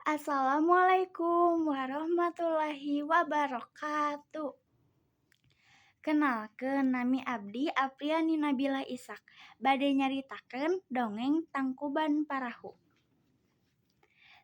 Assalamualaikum warahmatullahi wabarakatuh. Kenalkeun, nami abdi Apriani Nabila Ishak, bade nyaritakeun dongeng Tangkuban Parahu.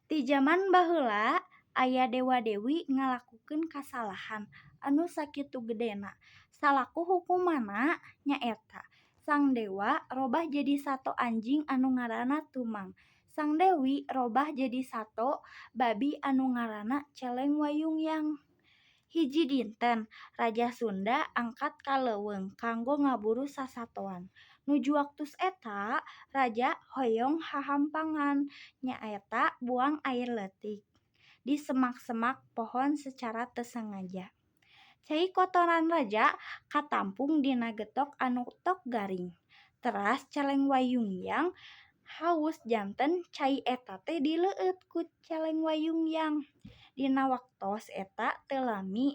Ti jaman baheula aya dewa dewi ngalakukeun kasalahan anu sakitu gedena. Salaku hukumanna nyaeta sang dewa robah jadi sato anjing anu ngaranna Tumang. Sang dewi robah jadi sato babi anu ngaranna Celeng Wayungyang. Hiji dinten Raja Sunda angkat ka leuweung kanggo ngaburu sasatoan. Nuju waktos eta raja hoyong hahampangan, nyaeta buang air leutik di semak-semak pohon secara teu sengaja. Cai kotoran raja katampung dina getok anu tok garing. Teras Celeng Wayungyang haus, janten cai eta teh dileueut ku Celeng Wayungyang. Dina waktos eta teu lami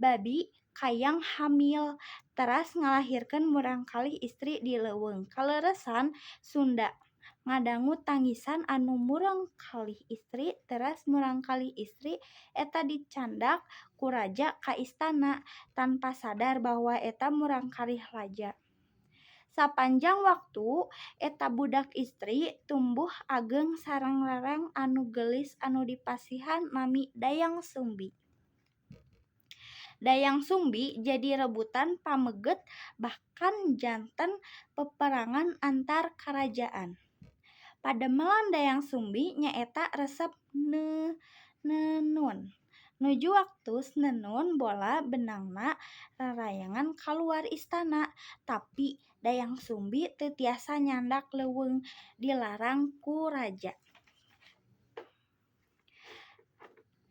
babi kayang hamil teras ngalahirkeun murangkalih istri di leuweung. Kaleresan Sunda ngadangu tangisan anu murangkalih istri, teras murangkalih istri eta dicandak ku raja ka istana tanpa sadar bahwa eta murangkalih raja. Sapanjang waktu eta budak istri tumbuh ageng sareng rereng anu geulis anu dipasihan nami Dayang Sumbi. Dayang Sumbi jadi rebutan pameget, bahkan janten peperangan antar karajaan. Padamelan Dayang Sumbi nyaeta resep nenun. Nuju waktos nenun bola benangna rarayangan kaluar istana, tapi Dayang Sumbi teu tiasa nyandak leuweung, dilarang ku raja.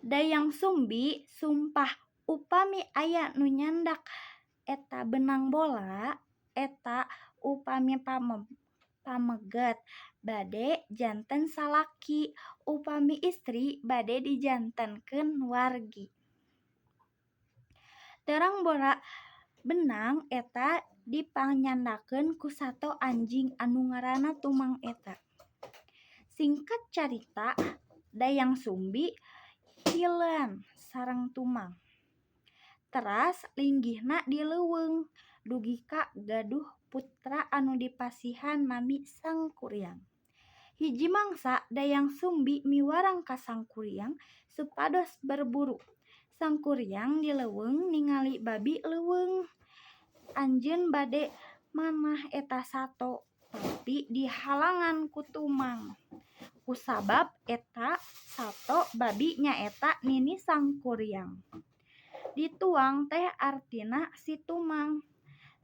Dayang Sumbi sumpah upami aya nu nyandak eta benang bola eta, upami pameget bade janten salaki, upami istri bade dijantenkeun wargi. Terang bola benang eta dipanyandakeun ku sato anjing anu ngaranna Tumang eta. Singkat carita, Dayang Sumbi hileun sareng Tumang. Teras linggihna di leuweung dugi ka gaduh putra anu dipasihan nami Sangkuriang. Hiji mangsa Dayang Sumbi miwarang ka Sangkuriang supados berburu. Sangkuriang di leuweung ningali babi leuweung. Anjeun bade manah eta sato, tapi dihalangan ku Tumang. Kusabab eta sato babi nyaeta nini Sangkuriang. Dituang teh artina si Tumang.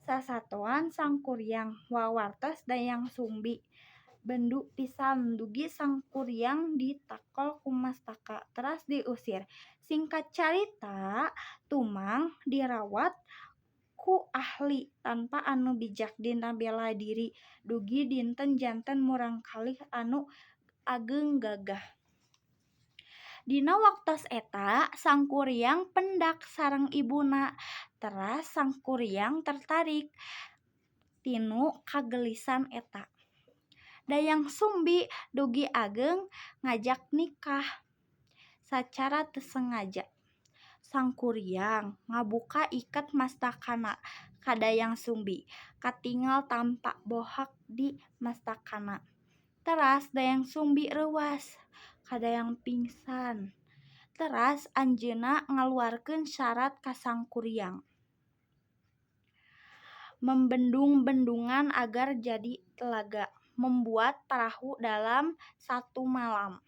Sasatoan Sangkuriang wawartos Dayang Sumbi. Bendu pisan dugi Sangkuriang ditakol ku mastaka teras diusir. Singkat carita, Tumang dirawat ku ahli tapa anu bijak dina bela diri dugi dinten janten murangkalih anu ageng gagah. Dina waktos eta Sangkuriang pendak sareng ibuna, teras Sangkuriang tertarik tinu kageulisan eta. Dayang Sumbi dugi ageng ngajak nikah sacara teu sengaja. Sangkuriang ngabuka iket mastakana ka Dayang Sumbi, katingal tampa bohak di mastakana. Teras Dayang Sumbi reuwas, kadayang pingsan. Teras anjeunna ngaluarkeun syarat ka Sangkuriang. Membendung bendungan agar jadi telaga, membuat parahu dalam satu malam.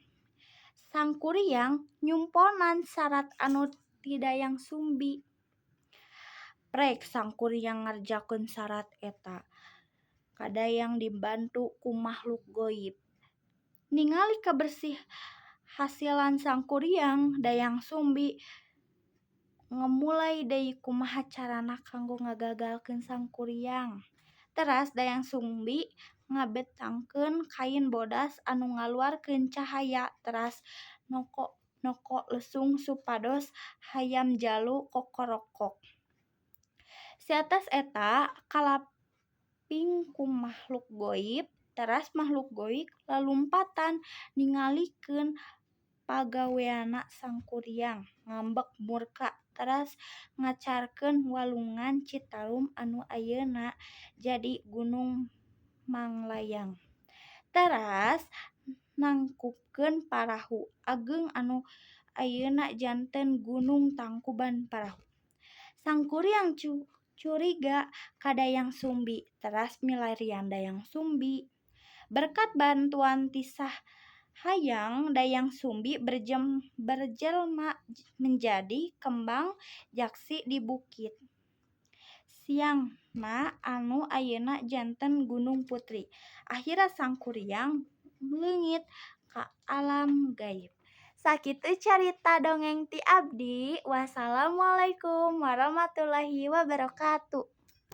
Sangkuriang nyumponan syarat anu ti Dayang Sumbi. Prek Sangkuriang ngarjakeun syarat eta. Kadayang dibantu ku mahluk goib. Ningali kaberhasilan Sangkuriang, Dayang Sumbi ngemulai deui kumaha carana kanggo ngagagalkeun Sangkuriang. Teras Dayang Sumbi ngabetangkeun kain bodas anu ngaluarkeun cahaya, teras noko lesung supados hayam jalu kokorokok. Sates eta kalaping ku mahluk goib, teras mahluk goib lalumpatan ningalikeun. Pagaweanana Sangkuriang ngambek murka teras ngacarkeun walungan Citarum anu ayeuna jadi Gunung Manglayang. Teras nangkupkeun parahu ageung anu ayeuna janten Gunung Tangkuban Parahu. Sangkuriang curiga ka Dayang Sumbi teras milarian Dayang Sumbi. Berkat bantuan ti Sahayang, Dayang Sumbi berjelma menjadi kembang jaksi di Bukit Siangna anu ayeuna janten Gunung Putri. Akhirna Sangkuriang leungit ka alam gaib. Sakitu carita dongeng ti abdi. Wassalamualaikum warahmatullahi wabarakatuh.